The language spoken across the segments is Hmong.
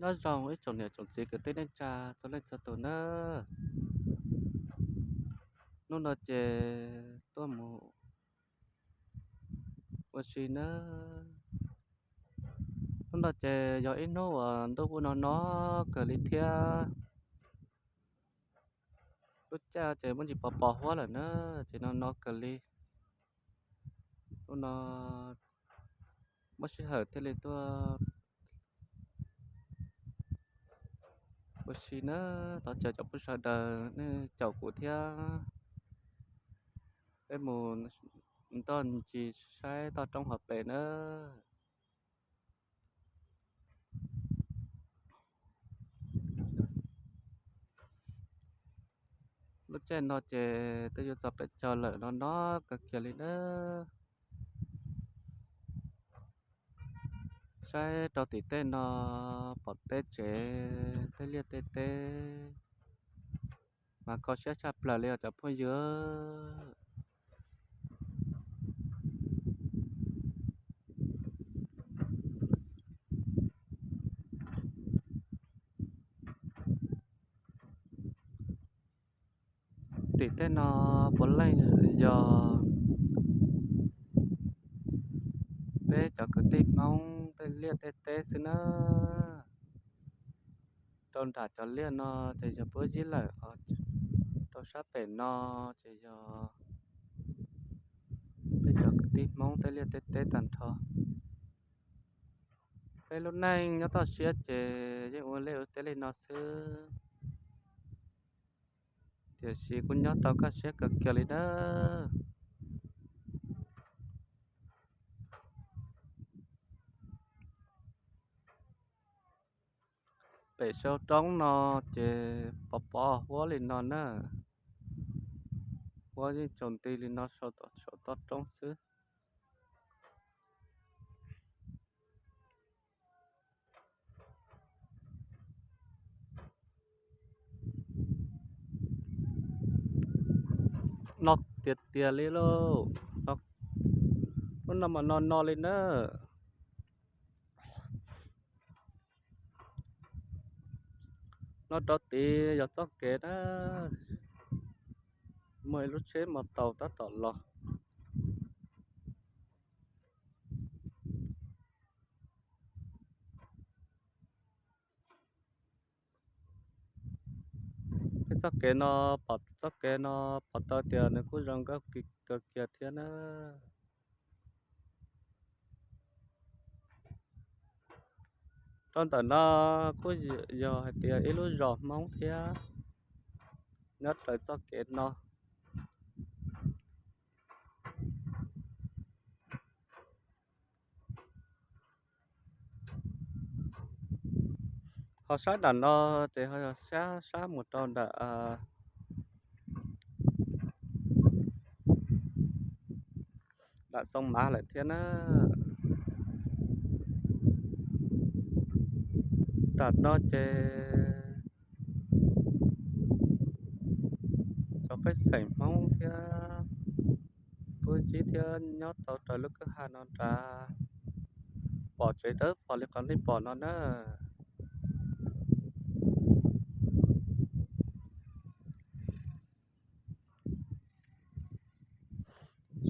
Nyob zoo ib tsoom niam tsoom txiv kwv tij neej tsa txhua leej txhua tus nawb. Hnub no ces tuaj mus ua si nawb. Hnub no ces yog ib hnub uas ntuj kuj no no kawg li thiab. Lub caij ces muaj ntsis pos pos huab lawm na, ces no no kawg li. Hnub no muaj sij hawm thiaj li tuaj ua si nawb. Thov caw cov phooj ywg sawv daws nej caum kuv thiab, peb mus ntoj ntsis saib toj roob hauv pes nawb. Lub caij no ces twb yuav txog pem caug lawm, no no kawg kiag li nawb. Saib rau tim tej no pom tej tsev tej liaj tej teb mas kho siab tshaj plaws li os cov phooj ywg. Tim tej no puav leej yog peb cov kwv tij Hmoob tej liaj tej teb xwb nawb. Rau nram cov liaj no ces yog puab yib lawm, rau sab pem no ces yog peb cov kwv tij Hmoob tej liaj tej teb tag nrho. Peb lub neej nyob toj siab ces yeej ua liaj ua teb li no xwb, tiam sis kuj nyob tau kaj siab kawg kiag li nawb. Pem saum roob no ces pos pos huab li no na, huab yeej tsaus nti li no saum toj roob xwb. No tiag tiag li lauj, lub no mas no no li na. No rau tid yog txoj kev na, muaj ib lub tsheb mos taus tab tom los. Peb txoj kev no, pom txoj kev no pom tau tias nws kuj zoo nkauj kawg kiag thiab na. Rau ntawm no kuj yog hais tias ib lub zos Hmoob thiab, nyob raws txoj kev no. Ho sab nram no ces ho yog sab, sab mus rau nram, nram Xoo Mav lawm thiab na. Nram no ces cov pej xeem Hmoob thiab puab tsib thiab nyob tau raws lub kwj ha no nrad, pom tsev dawb paug li qhov nej pom no na.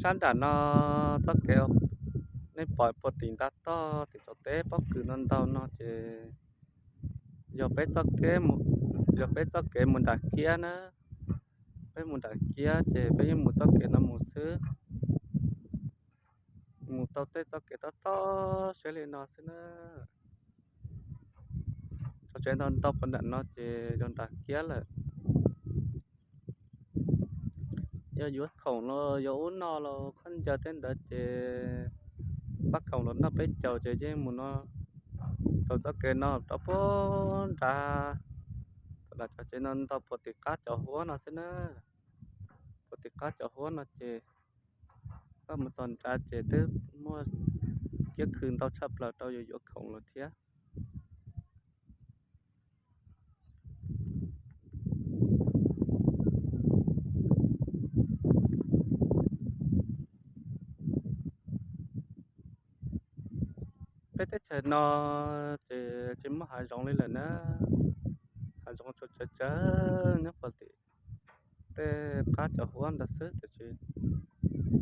Sab nram no txoj kev nej pom puag tim nrad toj tim tsaus teb pob kws no ntau no ces yog peb txoj kev, yog peb txoj kev mus nram Kiab na. Peb mus nram Kiab ces peb yeej mus txoj kev no mus xwb, mus tau tej txoj kev tob tob siab li no xwb na. Cov tsev ntau ntau puag nram no ces yog nram Kiab lawm. Yog yuav khoom los yog ub no los khaub ncaws tej ntawd ces npaj khoom los noj peb caug ces yeej mus no, taug txoj kev no rau puag nrad. Thaum ntawd cov tsev no ntau puag tim qab cov huab no xwb na. Puag tim qab cov huab no ces koj mus txog nrad ces twb muaj kiab khw ntau tshaj plaws rau yus yuav khoom los thiab. Peb teb chaws no ces tsis muaj hav zoov li lawm na, hav zoov tsuas tsawv tsawv nyob puag tim tej qab cov huab ntawd xwb, tiam sis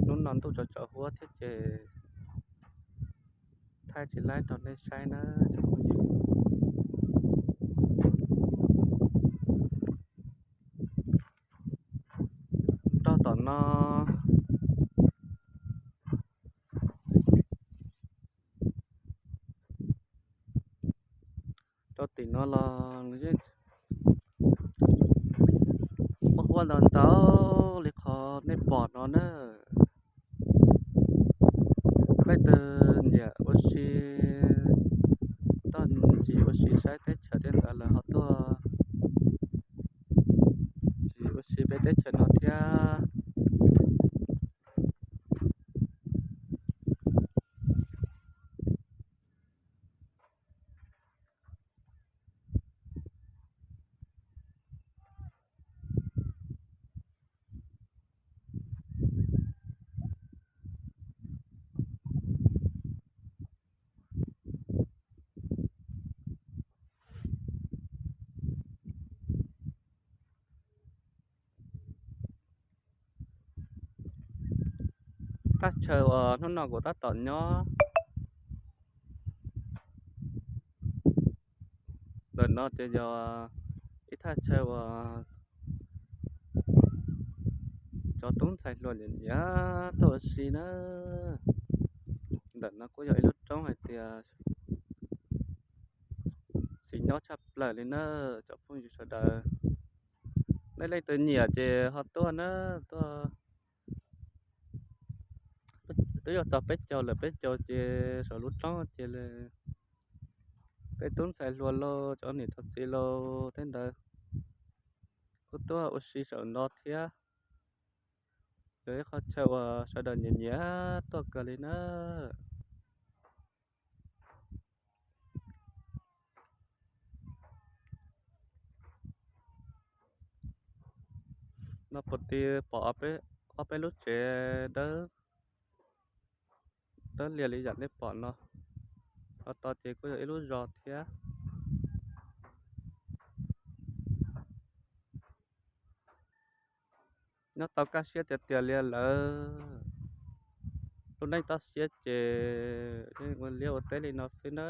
hnub no ntuj tsaus tsaus huab thiab ces thaij tsis laib rau nej saib na cov phooj ywg. Rau tom no, rau tim no los nws yeej muaj huab ntau ntau li qhov nej pom no na. Leej twg nyiam ua si, ntoj ntsis ua si saib teb chaws tej ntawd lawm ho tuaj ntsis ua si peb teb chaws no thiab. Thaj chaw uas hnub no kuv tab tom nyob ntawm no ces yog ib thaj chaw uas cov tub ntxhais hluas nyiam nyiam tuaj ua si na. Ntawm no kuj yog ib lub roob hais tias xis nyob tshaj plaws li na cov phooj ywg sawv daws. Nej leej twg nyiam ces ho tuaj na, tuaj. Twb yog txog peb caug lawm, peb caug ces saum lub roob ces tej tub ntxhais hluas los cov niam cov txiv los tej ntawd kuj tuaj ua si saum no thiab. Yog ib qho chaw uas sawv daws nyiam nyiam tuaj kawg li na. No puag tim pom ob peb lub tsev dawb lias li yam nej pom no. Ho tod ces kuj yog ib lub zos thiab. Nyob tau kaj siab tiag tiag li lawm. Lub neej toj siab ces yeej ua liaj ua teb li no xwb na.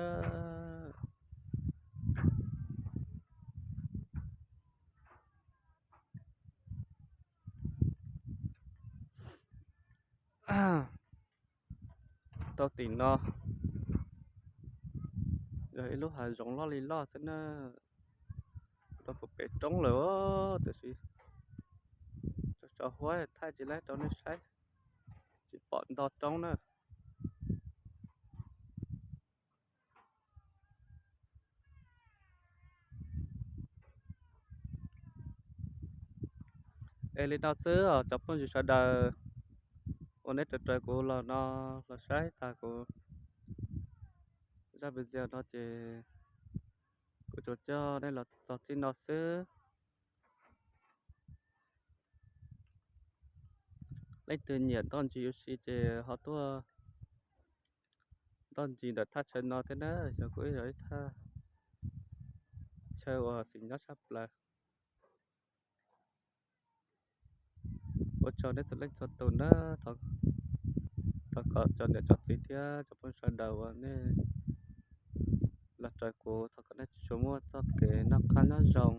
Tau tim no yog ib lub hav zoov loj li loj xwb na. Rau puag pem roob lawm tiam sis tsaus huab thaij tsis laib rau nej saib, tsis pom nto roob na. Es li no xwb os cov phooj ywg sawv daws, uas neb raws raws kuv los no los saib tag kuv zaj video no ces kuv tsuas coj nej los txog txij no xwb. Leej twg nyiam ntoj ntsis ua si ces ho tuaj ntoj ntsis ntawm thaj chaw no thiab na, xyov kuj yog ib thaj chaw uas xis nyob tshaj plaws. Ua tsaug nej txhua leej txhua tus na, thov kom cov niam cov txiv thiab cov phooj sawv daws uas nej los raws kuv thov kom nej tsuas muaj txoj kev noj qab nyob zoo,